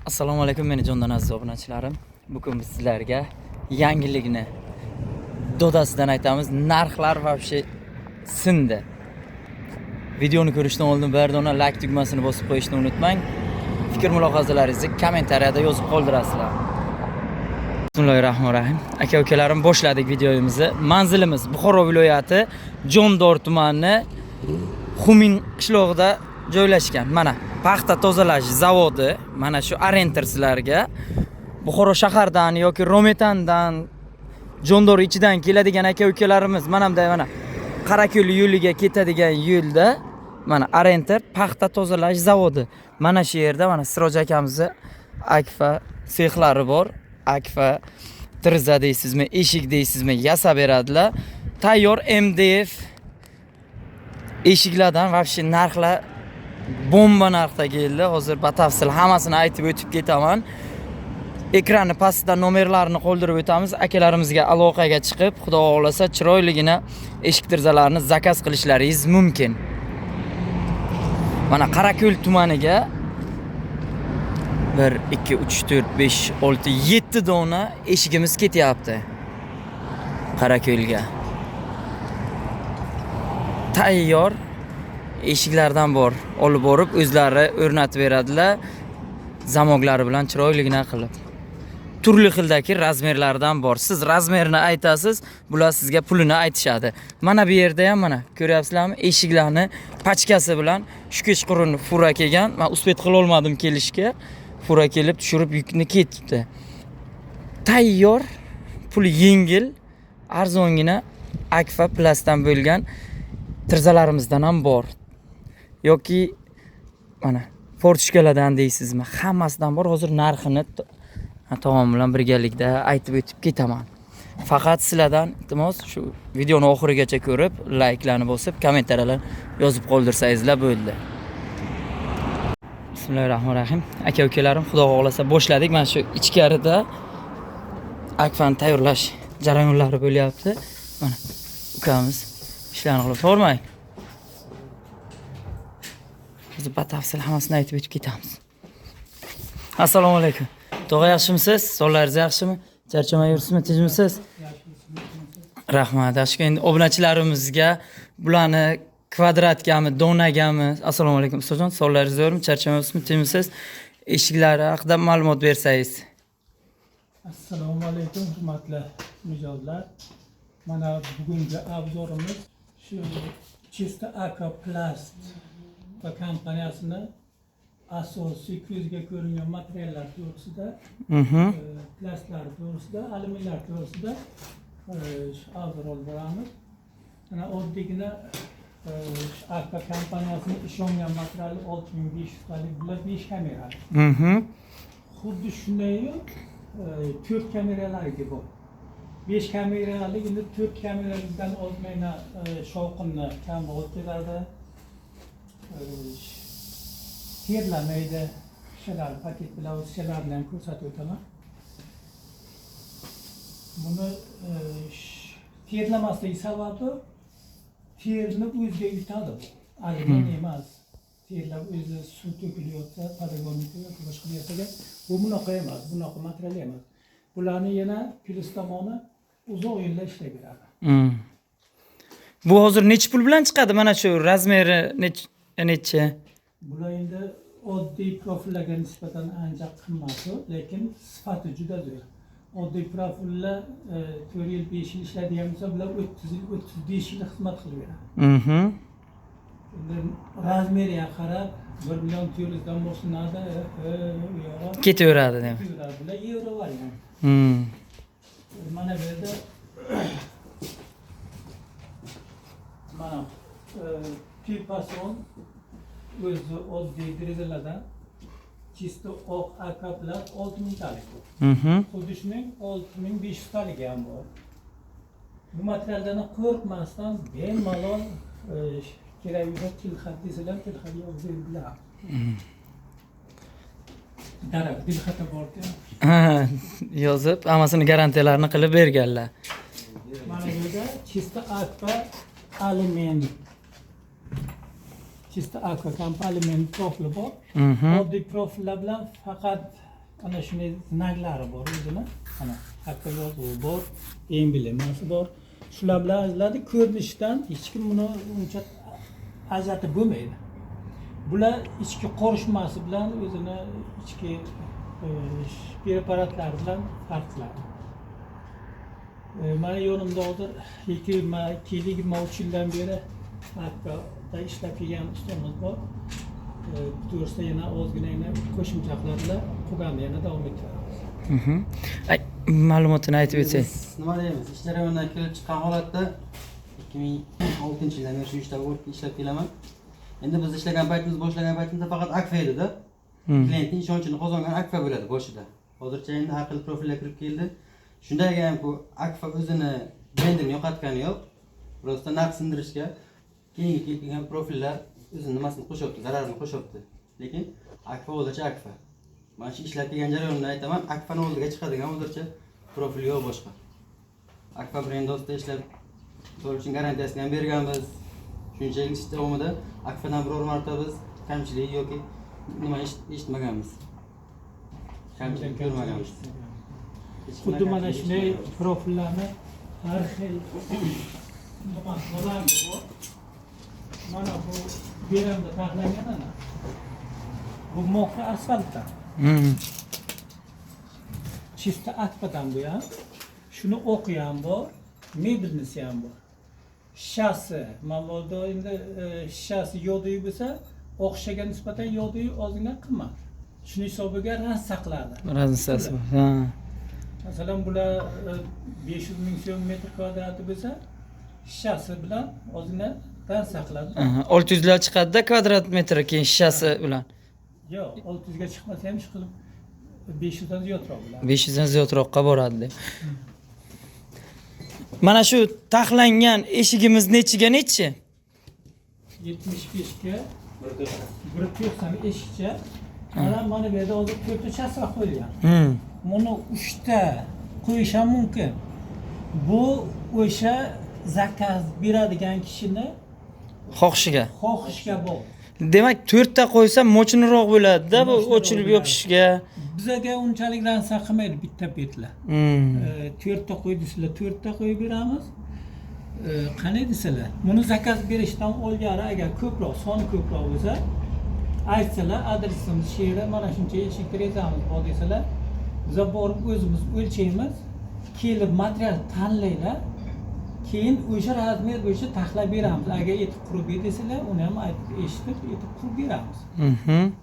Assalomu alaykum meni jondan aziz obunachilarim. Bugun biz sizlarga yangilikni dodasidan aytamiz. Narxlar вообще sindi. Videoni ko'rishdan oldin bir dona like tugmasini bosib qo'yishni unutmang. Fikr mulohazalaringizni kommentariyada yozib qoldirasizlar. Bismillahirrohmanirrohim. Aka ukalarim, boshladik videomizni. Manzilimiz Buxoro viloyati Jondor tumani Xumin qishlog'ida joylashgan. Mana paxta tozalash zavodi, mana shu ориентир sizlarga. Buxoro shahardan yoki Rometandan, Jondor ichidan keladigan aka ukalarimiz mana bunday, mana Qorako'l yo'liga ketadigan yo'lda mana ориентир paxta tozalash zavodi. Mana shu yerda mana Siroj akamizni akfa sexlari bor. Akfa tirza deysizmi, eshik deysizmi, yasab beradilar. Tayyor MDF eshiklardan вообще narxlar bomba narxda keldi. Hozir batafsil hammasini aytib o'tib ketaman. Ekranni pastida nomerlarini qoldirib o'tamiz. Akalarimizga aloqaga chiqib, Xudo xohlasa, chiroyligina eshik tirzalarni заказ qilishlaringiz mumkin. Mana Qorako'l tumaniga 1 2 3 4 5 6 7 dona eshigimiz ketyapti. Qorako'lga. Tayyor eshiklardan bor. Olib borib o'zlari o'rnatib beradilar. Замок lari bilan chiroyligina qilib. Turli xildagi размер lardan bor. Siz размер ini aytasiz, bular sizga pulini aytishadi. Mana bu yerda ham mana ko'ryapsizlarmi? Eshiklarni пачка si bilan shu kechqurun фура kelgan. Men успеть qila olmadim kelishga. Фура kelib tushirib yukni ketibdi. Tayyor, puli yengil, arzongina akfa plasdan bo'lgan tirzalarimizdan ham bor. Yoki mana форточка lardan deysizmi, hammasidan bor. Hozir narxini tog'am bilan birgalikda aytib o'tib ketaman. Faqat sizlardan iltimos, shu videoni oxirigacha ko'rib, layklarni bosib, kommentariyalar yozib qoldirsangizlar bo'ldi. Bismillahirrohmanirrohim. Aka ukalarim, Xudo xohlasa, boshladik. Mana shu ichkarida akfani tayyorlash jarayonlari bo'lyapti. Mana ukamiz ishlarni qilib to'g'rimang. Hozir batafsil hammasini aytib o'tib ketamiz. Assalomu alaykum. Tog'a, yaxshimisiz? Sog'ligingiz yaxshimi? Charchamay yuribsizmi? Tinchmisiz? Rahmat. Yaxshi. Endi obunachilarimizga bularni kvadratgami, donagami? Assalomu alaykum ustojon. Sog'ligingiz zo'rmi? Charchamayapsizmi? Tinchmisiz? Eshiklari haqida ma'lumot bersangiz. Assalomu alaykum, hurmatli mijozlar. Mana bugungi обзор imiz shu Чисто Aka Plast va kompaniyasini asosiy ko'zga ko'ringan materiallar to'g'risida, plastlar to'g'risida, alyuminlar to'g'risida shu обзор olib boramiz. Mana oddiygina shu Aka kompaniyasini ishongan materiali 6500 talik, bular 5 kamerali. Xuddi shunday to'rt kameraligi bor. 5 kamerali, endi to'rt kameradan ozgina shovqinni kamroq o'tkazadi. Terlamaydi. Shishalar paket bilan, shishalarni ham ko'rsatib o'taman. Buni terlamasligi sababi terni o'ziga yutadi bu. Alyumin emas. Terlab o'zi suv to'kilayotsa, подоконник ka yoki boshqa narsaga, bu bunaqa emas, bunaqa material emas. Bularni yana plyus tomoni, uzoq yillar ishlayveradi. Bu hozir nechi pul bilan chiqadi? Mana shu размер i nechi? Bular endi oddiy profillarga nisbatan ancha qimmat, lekin sifati juda zo'r. Oddiy profillar 4 yil, 5 yil ishlaydigan bo'lsa, bular 30 yil, 35 yil xizmat qilib beradi. Endi размер iga qarab 1 million 400 dan boshlanadi, u yog'i Ketaveradi demak. ketaveradi. Bular yevro variant. Mana bu yerda mana diapason o'zi oddiy derazalardan чисто oq akaplar 6000 talik bu. Xuddi shuning 6500 taligi ham bor. Bu materialdan qo'rqmasdan bemalol kerak bo'lsa tilxat desalar, tilxat yozib biladi. Darak tilxati borku. Ha, yozib, hammasini garantiyalarini qilib berganlar. Mana bu yerda чисто akfa alyumin, чисто akfa komp alyumin profili bor. Oddiy profillar bilan faqat Ana shunday знак lari bor o'zini. Mana Akfa yozuvi bor, emblemasi bor. Shular bilan ajraladi. Ko'rinishdan hech kim buni uncha ajratib bo'lmaydi. Bular ichki qorishmasi bilan, o'zini ichki preparatlari bilan farq qiladi. Mani yonimda hozir 22-23 yildan beri Akfada ishlab kelgan ustamiz bor. To'g'risida yana ozgina yana qo'shimcha qiladilar, qolganini yana davom ettiramiz. Ay, ma'lumotini aytib o'tsak. Biz nima deymiz, ish jarayonidan kelib chiqqan holatda 2006 yildan beri shu ishda ishlab kelaman. Endi biz ishlagan paytimiz, boshlagan paytimizda faqat Akfa edida. Klientning ishonchini qozongan Akfa bo'ladi boshida. Hozircha endi har xil profillar kirib keldi. Shunday ham bu Akfa o'zini brendini yo'qotgani yo'q. Просто narx sindirishga keyingi kelib kelgan profillar o'zini nimasini qo'shyapti, zararini qo'shyapti. Lekin Akfa hozircha Akfa. Mana shu ishlab kelgan jarayonimda aytaman, Akfani oldiga chiqadigan hozircha profil yo'q boshqa. Akfa brendi ostida ishlab, misol uchun, garantiyasini ham berganmiz. Shuncha yil ish davomida Akfadan biror marta biz kamchilik yoki nima eshitmaganmiz. Kamchilik ko'rmaganmiz. Hech Xuddi qanaqa mana kamchilik shunday eshitmaganmiz. Profillarni har xil nolari bor. Mana bu veranda taxlangan ana. Bu мокрый asfaltdan. Чисто Akfadan bu ham. Shuni o'qi ham bor, mebelnisi ham bor. Shishasi, mabodo endi shishasi yo'q bo'lsa, o'xshaga nisbatan yo'q ozgina qimmat. Shuni hisobiga разница qiladi. Разница si bor. Ha. Masalan, bular 500 ming so'm metr kvadrati bo'lsa, shishasi bilan ozgina разница qiladi. Aha, 600 lar chiqadi-da kvadrat metri keyin shishasi bilan. Yo'q, 600 ga chiqmasa ham, shu qilib 500 dan ziyodroq bo'ladi. 500 dan ziyodroqqa boradi deb. Mana shu taxlangan eshigimiz nechiga nechi? 75 ga 1,90 eshikcha. Mana bu yerda hozir to'rtta chasra qo'yilgan. Buni uchta qo'yish ham mumkin. Bu o'sha заказ beradigan kishini Xohishiga. Xohishiga bog'liq. Demak, to'rtta qo'ysa мощный roq bo'ladi-da bu Мощный roq ochilib bo'ladi. yopishga. Bizaga unchalik разница qilmaydi bitta betlar. To'rtta qo'y desalar, to'rtta qo'yib beramiz. Qanday desalar, buni заказ berishdan ilgari agar ko'proq, soni ko'proq bo'lsa, aytsalar, adresimiz shu yerda, mana shuncha eshik derazamiz bor desalar, biza borib o'zimiz o'lchaymiz, kelib material tanlanglar, keyin o'sha размер bo'yicha taxlab beramiz. Agar etib qurib ber desalar, uni ham aytib, eshitib, etib qurib beramiz.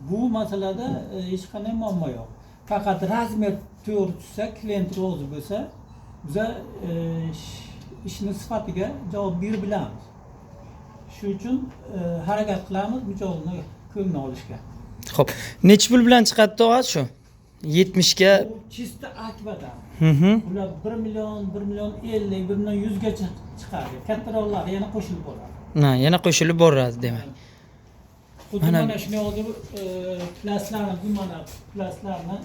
Bu masalada hech qanday muammo yo'q. Faqat размер to'g'ri tushsa, klient rozi bo'lsa, biza ishni sifatiga javob berib bilamiz. Shu uchun harakat qilamiz mijozni ko'nglini olishga. Xo'p, nechi pul bilan chiqadi tog'a shu? 70 ga. Bu чисто Akfadan. Bular 1 million, 1 million 50, 1 million 100 gacha chiqadi. Kattaroqlari yana qo'shilib boradi. Ha, yana qo'shilib boradi demak. Xuddi Mana- mana shunday hozir plaslarni, bu mana plaslarni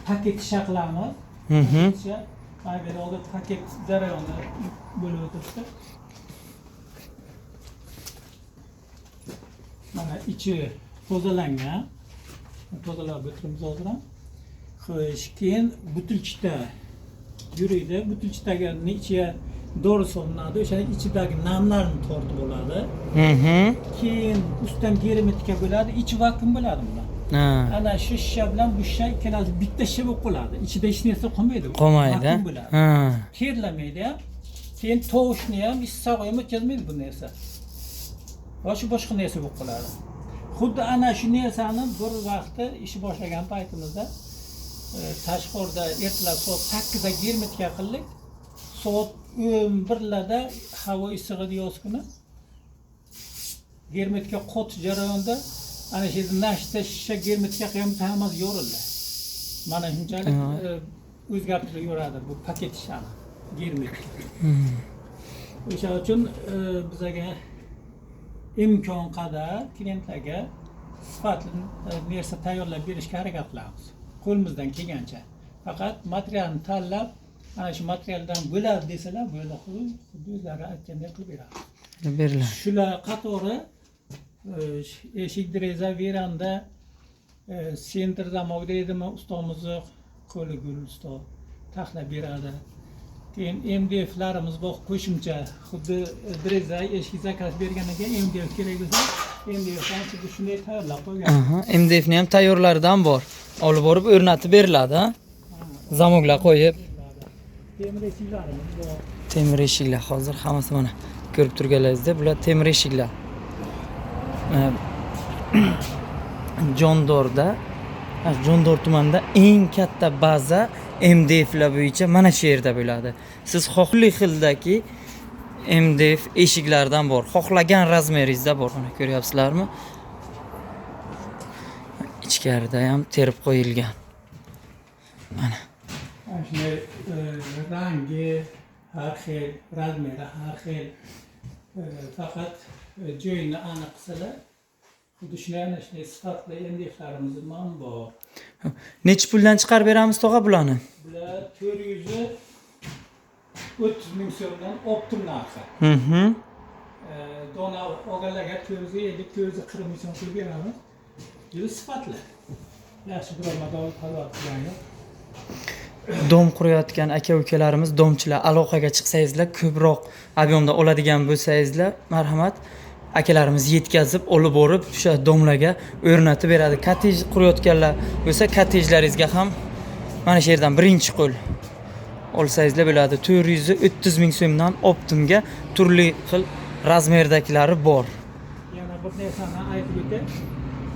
paket shisha qilamiz. Shisha, mana bu yerda hozir paket jarayoni bo'lib o'tiribdi. Mana ichi tozalangan. Tozalab o'tiribmiz hozir ham. Xo'sh, keyin бутылчата yuriydi. Бутылчата gi ichiga dori solinadi. O'shaning ichidagi namlarni tortib oladi. Keyin ustidan germetika bo'ladi, ichi vakuum bo'ladi bular. Ana shu shisha bilan bu shisha ikkalasi bitta shisha bo'lib qoladi. Ichida hech narsa qolmaydi. Qolmaydi. Vakuum bo'ladi. Terlamaydi ham. Keyin tovushni ham, issiq ham o'tkazmaydi bu narsa. Va shu boshqa narsa bo'lib qoladi. Xuddi ana shu narsani bir vaqtda ish boshlagan paytimizda tashqarida ertalab soat 8 da germetika qildik. Soat 11larda havo issiq edi yoz kuni. Germetika qotish jarayonida ana shu yerda nashta shisha germetika qilganmiz, hammasi yorildi. Mana shunchalik o'zgartirib yuboradi bu paket shishani germetik. O'sha uchun bizaga imkon qadar klientlarga sifatli narsa tayyorlab berishga harakat qilamiz. Qo'limizdan kelgancha. Faqat materialni tanlab, ana shu materialdan bo'ladi desalar, bo'ladi, xuddi o'zlari aytganday qilib beramiz. Beriladi. Shular qatori eshik, deraza, veranda. Center zamok deydimi, ustomizni qo'li gul usto taxlab beradi. Keyin MDFlarimiz bor qo'shimcha, xuddi deraza, eshik zakaz bergandan keyin MDF kerak bo'lsa, MDFdan xuddi shunday tayyorlab qo'ygan. Aha, MDFni ham tayyorlaridan bor. Olib borib o'rnatib beriladi, ha? Zamoklar qo'yib. Temir eshiklarimiz bor. Temir eshiklar hozir hammasi mana ko'rib turganlaringizdek, bular temir eshiklar. Mana Jondorda, Jondor tumanida eng katta baza MDFlar bo'yicha mana shu yerda bo'ladi. Siz xohli xildagi MDF eshiklardan bor. Xohlagan razmeringizda bor. Mana ko'ryapsizlarmi? Ichkarida ham terib qo'yilgan. Mana. Mana shunday rangi har xil, razmeri har xil. Faqat joyini aniq qilsalar, xuddi shunday ana shunday sifatli MDFlarimiz ham bor. Necha puldan chiqarib beramiz tog'a bularni? Bular 430 ming so'mdan оптом narxi. Dona olganlarga 450, 440 ming so'm qilib beramiz. Juda sifatli. Yaxshi, biror mador talab qilgan yo'q. Dom qurayotgan aka ukalarimiz, domchilar aloqaga chiqsangizlar, ko'proq объём da oladigan bo'lsangizlar, marhamat, akalarimiz yetkazib, olib borib o'sha domlarga o'rnatib beradi. Kottej qurayotganlar bo'lsa, kottejlaringizga ham mana shu yerdan birinchi qo'l olsangizlar bo'ladi. 430 ming so'mdan оптом ga turli xil razmerdagilari bor. Yana bir narsani aytib o'tay.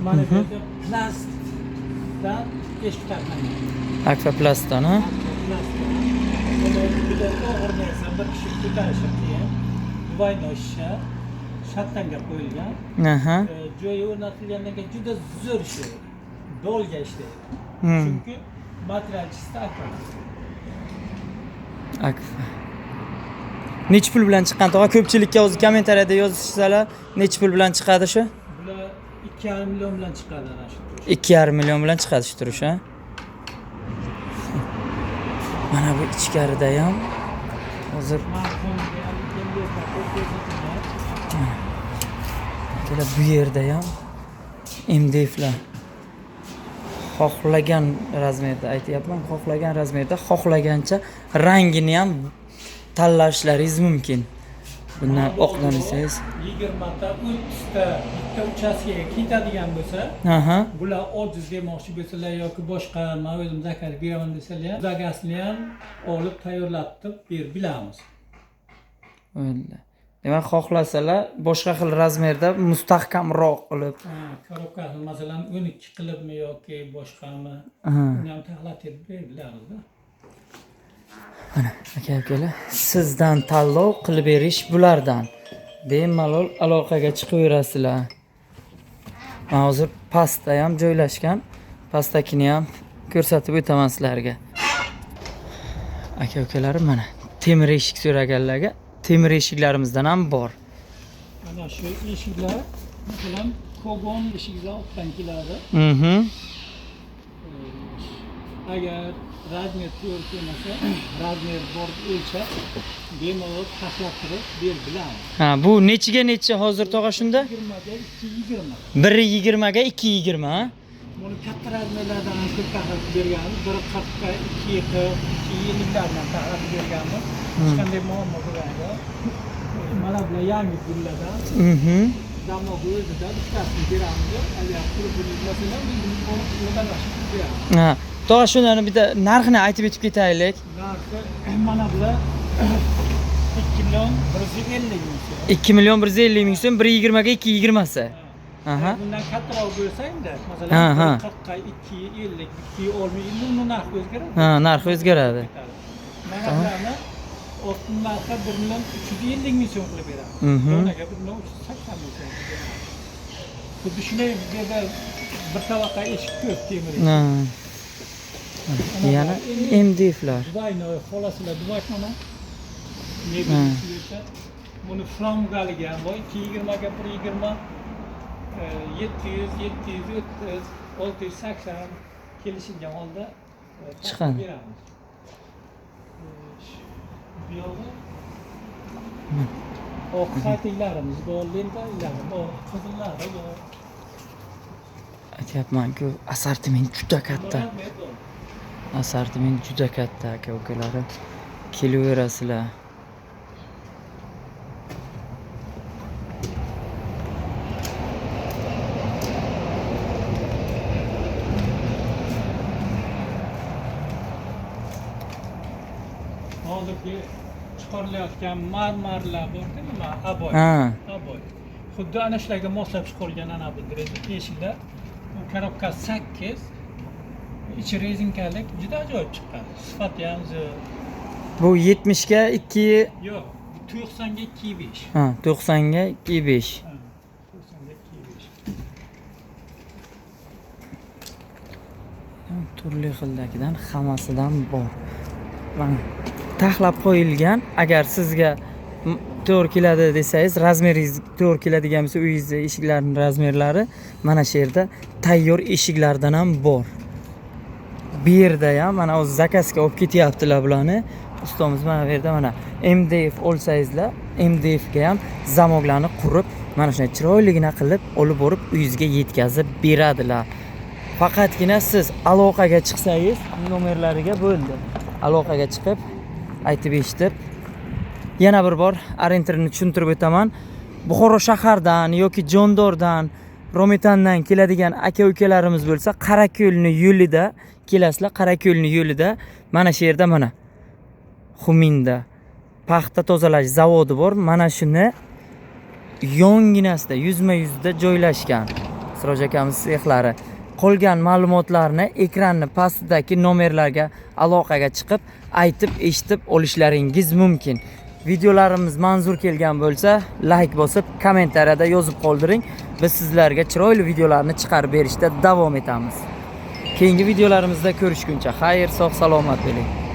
Mana bu yerda plastdan eshik taxlangan. Akfa plastdan, ha? Plastdan. Buni juda og'ir narsa, bir kishi ko'tarishi qiyin. Двойной shisha shartanga qo'yilgan. Joyi o'rnatilgandan keyin juda zo'r ishlaydi. Долго ishlaydi. Chunki material чисто akfa. Akfa. Necha pul bilan chiqqan tog'a? Ko'pchilikka o'zi kommentariyada yozishsalar, necha pul bilan chiqadi shu? Bular 2,5 million bilan chiqadi ana shu turish. 2,5 million bilan chiqadi shu turish, ha? Mana bu ichkarida ham hozir Mana xonada ham MDF ko'p ko'rsatilgan. Akalar, bu yerda ham MDFlar xohlagan razmerda, aytyapman, xohlagan razmerda, xohlagancha rangini ham tanlashlaringiz mumkin. Bundan oqdan desangiz, 20 ta, 30 ta bitta uchastkaga ketadigan bo'lsa, bular ojiz demoqchi bo'lsalar yoki boshqa man o'zim zakaz beraman desalar ham, zakazini ham olib tayyorlatib berib bilamiz. O'yla. Demak, xohlasalar boshqa xil razmerda mustahkamroq qilib, Ha, korobkasini masalan 12 qilibmi yoki boshqami, uni ham taxlatib berib bilamizda. Mana aka ukalar, sizdan tanlov, qilib berish bulardan. Bemalol aloqaga chiqaverasizlar. Mana hozir pastda ham joylashgan. Pastdagini ham ko'rsatib o'taman sizlarga. Aka ukalarim, mana temir eshik so'raganlarga temir eshiklarimizdan ham bor. Mana shu eshiklar, masalan, Kogon eshik zavoddan keladi. Agar razmer to'g'ri kelmasa, razmer borib o'lchab, bemalol taxlattirib berib bilamiz. Ha, bu nechiga necha hozir tog'a shunda? 20 ga 2,20. Biri 20 ga 2,20, ha? Buni katta razmerlardan ham ko'p taxlatib berganmiz. Biri 40 ga 2,40, 2,50lardan taxlatib berganmiz. Hech qanday muammo bo'lgani yo'q. Mana bular yangi gullardan. Zamogi o'zida bittasini beramiz. Agar qurib bo'lmasalar, biz borib yordamlashib beramiz. Ha. Tog'a, shuni bitta narxini aytib o'tib ketaylik. Narxi mana bular 2 million 150 ming so'm. 2 million 150 ming so'm, biri 20 ga 2,20si. Aha. Bundan kattaroq bo'lsa endi, masalan, Ha, ha. 40 ga 2,50, 2,60, endi uni narxi o'zgaradi. Ha, narxi o'zgaradi. Mana bularni oltin narxi 1 million 350 ming so'm qilib beramiz. Donaga 1 million 380 ming so'm qilib beramiz. Xuddi shunday bu yerda bir tabaqa eshik ko'p, temir eshik. Ha. Yana MDFlar. Двойной xolasizlar, Dubay mana mebel ichida buni framgaligi ham bor, 2,20 ga 1,20, 700, 730, 680 kelishilgan holda Chiqadi. beramiz. Bu yog'i oq xatinglarimiz bor, lentalar bor, qizillari bor. Aytyapman-ku, assortiment juda katta. Assortiment juda katta, aka ukalarim. Kelaverasizlar. Hozirgi chiqarilayotgan marmarlar borda, nima, обой. Ha. Обой. Xuddi ana shularga moslab chiqarilgan ana bu eshiklar. Bu коробка 8, ichi rezinkalik, juda ajoyib chiqqan. Sifati ham zo'r. Bu 70 ga 2. Yo'q, 90 ga 2,5. Ha, 90 ga 2,5. Ha, 90 ga 2,5. Turli xildagidan hammasidan bor. Mana taxlab qo'yilgan. Agar sizga to'g'ri keladi desangiz, razmeringiz to'g'ri keladigan bo'lsa, uyingizni eshiklarining razmerlari mana shu yerda tayyor eshiklardan ham bor. Bu yerda ham mana o'zi заказ ga olib ketyaptilar bularni. Ustomiz mana bu yerda mana MDF olsangizlar, MDF ga ham zamoklarni qurib, mana shunday chiroyligina qilib olib borib uyingizga yetkazib beradilar. Faqatgina siz aloqaga chiqsangiz, nomerlariga bo'ldi. Aloqaga chiqib, aytib eshitib, yana bir bor orientirni tushuntirib o'taman. Buxoro shahardan yoki Jondordan, Romitandan keladigan aka ukalarimiz bo'lsa, Qorako'lni yo'lida kelasizlar. Qorako'lni yo'lida mana shu yerda mana Xuminda paxta tozalash zavodi bor. Mana shuni yonginasida yuzma yuzda joylashgan Siroj akamiz sexlari. Qolgan ma'lumotlarni ekranni pastidagi nomerlarga aloqaga chiqib, aytib eshitib olishlaringiz mumkin. Videolarimiz manzur kelgan bo'lsa, like bosib, kommentariyada yozib qoldiring. Biz sizlarga chiroyli videolarni chiqarib berishda davom etamiz. Keyingi videolarimizda ko'rishguncha xayr, sog' salomat bo'ling.